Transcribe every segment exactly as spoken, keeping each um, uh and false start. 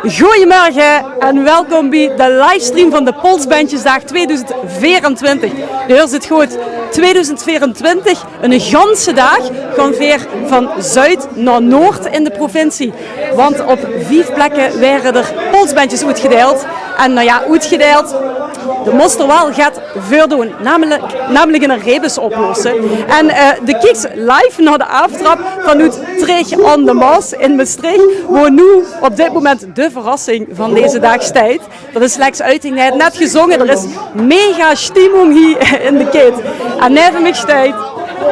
Goeiemorge en welkom bie de livestream van de Polsbendjesdaag tweeduizend veerentwintig. Geer huurt 't good, tweeduizend veerentwintig, 'ne ganse daag gaon veer van zuid nao noord in de provincie. Want op vief plekke waere d'r polsbendjes oetgedeild. En nou ja, oetgedeild, de mós d'r waal get veur doon, namelik, namelik 'ne rebus oplosse. En eh, de kieks live nao de aaftrap vanoet Treeg aan de Maos in Mestreech, wo noe op dit moment de verrassing van deze daag steit. Dat is Lex Uiting, dae haet net gezónge. D'r is mega stimmung hie in de kit. En neve mich steit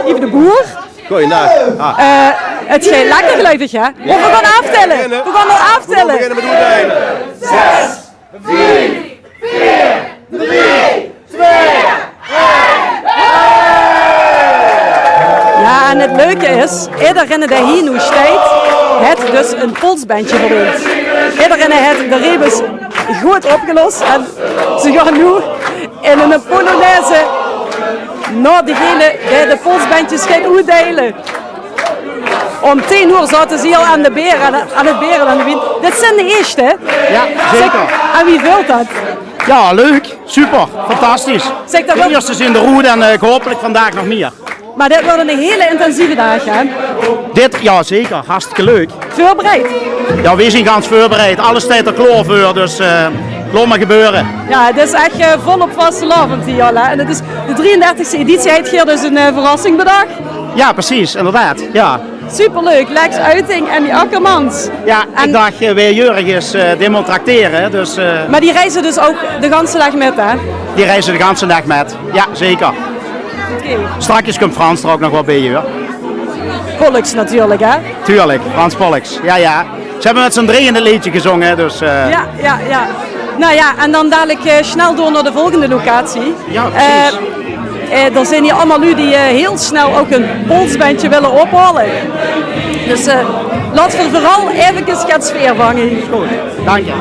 Yves de Boer. Goeiedaag. Ah. Eh, 't geit lekker, geluif ich, hè? Of veer gaon aaftelle. Veer gaon al aaftelle. Veer gaon beginne mit oetdeile. Ja, en 't leuke is, edereine dae hie noe steit, haet dus e polsbendje verdeend. Edereine haet de rebus good opgelos en ze gaon noe in 'n polonaise nao degene dae de polsbendjes geit oetdeile. Óm tieën oer zaote ze al aan de beer, aan, aan 't bere, aan de wien. Dit zeen de ieësjte, hè? Ja, zeker. Zeg, en wie veult dat? Ja, leuk. Super. Fantastisch. Zeg, dat... De ieësjte zeen d'r oet en eh, hopelik vandaag nog mieër. Mer dit weurt 'ne hele intensieve daag, hè? Dit, ja zeker. Hartstikke leuk. Veurbereid? Ja, veer zeen gans veurbereid. Alles steit d'r klaor veur, dus eh, laot mer gebeure. Ja, 't is ech eh, volop vastelaovend hie al, hè? En 't is de drieëndertigste editie, haet geer dus 'n eh, verrassing bedach? Ja, precies, inderdaad. Ja. Superleuk, Lex Uiting en die Akkermans. Ja, ich dach, eh, veer jurige is eh, demontractere, dus eh, Mer die reize dus ouch de ganse daag mit, hè? Die reize de ganse daag mit, ja zeker. Oké. Strakjes kump Frans d'r ouch nog waal bie, huur. Pollux natuurlik, hè? Tuurlik, Frans Pollux, ja ja. Ze höbbe mit zien drieje 't leedje gezónge, dus eh, Ja, ja, ja. Nou ja, en dan dalik eh, snel door nao de volgende locatie. Ja, precies. Eh, eh, d'r zeen hie allemaol luuj die eh, hiel snel ouch e polsbendje wille ophaole. Dus eh, laot veer veural efkes get sfeer vange. Good, dank dich.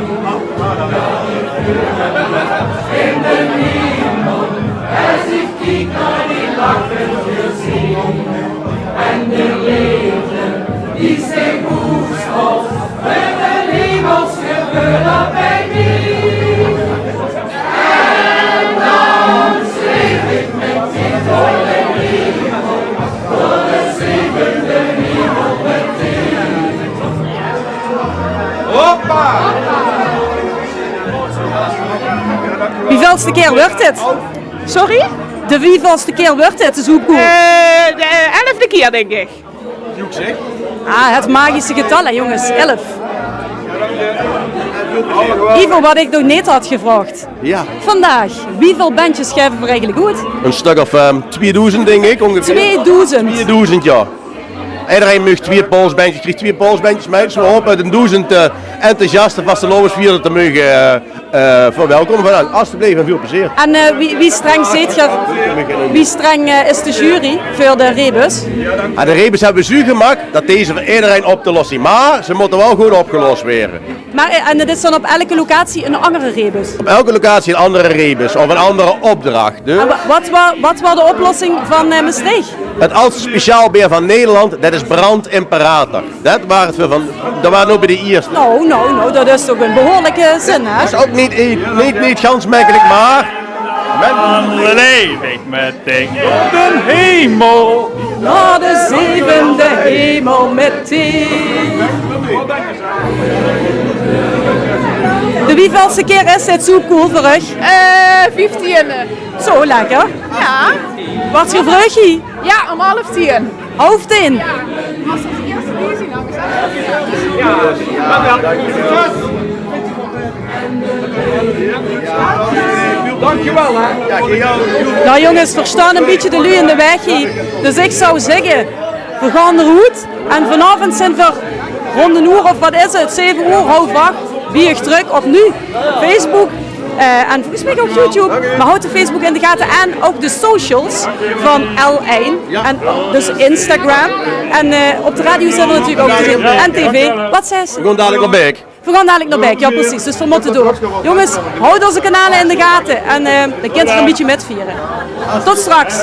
Hoppa! Wieveulste kier weurt dit? Sorry? De wieveulste kier weurt dit, de zoepkoel? Eh, de eh, elfde kier, dink ich. Ah, het magische getal, hè, jonges. Elf. Ivo, wat ich nog neet had gevraog. Ja. Vandaag, wieväöl bendjes gaeve veer eigelik oet? Ein stök of eh, tweedoezend, dink ich, óngeveer. Tweedoezend? Tweedoezend, ja. Ederein maag twee polsbendjes, krieg twee polsbendjes mit. Dus veer hope ein doezend eh, enthousiaste vastelaovesvierder te moge eh, eh, verwelkome. Van, nou, alstublieft en väöl plezeer. En eh, wie, wie streng zeet geer, wie streng eh, is de jury veur de rebus? Ah, de rebus höbbe veer zoe gemaak det deze veur ederein op te losse is. Mer ze mótte waal good opgelos waere. Mer eh, en 't is dan op elke locatie ein anger rebus? Op elke locatie ein anger rebus of ein anger opdrach. Dus... En wa-, wat wa-, wat waor de oplossing van eh, Mestreech? Het aldste speciaal beer van Nederland, det is Brand Imperator. Det waor 't veur van, det waor nog bie de ierste. Nou, nou, nou, det is toch ein behuurlike zin, hè? Is ouch neet, neet, neet gans mekkelik, mer... Dan leef ich mit dich nao de hemel. Nao de zevende hemel mit dich. De wieväölste kier is dit zoepkoel veur uch? Eh, vieftieëne. Zo, lekker. Ja. Waart geer vreug hie? Ja, óm half tieën. Half tieën? Ja. Dankjewel, hè. Nou jonges, veer staon ein bietje de luuj in de waeg hie. Dus ich zou zègke, veer gaon d'roet. En vanaovend zeen veer rónd ein oer of, wat is 't, zeve oer, haof ach, bie uch trök op Nuuj, Facebook. Eh, en volges mich ouch YouTube. Mer haojt de Facebook in de gate en ouch de socials van L ein. En dus Instagram. En eh, op de radio zeen veer natuurlik ouch te zeen. En tv. Wat zaes se? Gewoon dalik nao Baek. Veer gaon dalik nao Baek, ja precies. Dus veer mótte door. Jonges, haojt ós kanale in de gate en eh, dan kint geer ein bietje mitviere. Tot straks.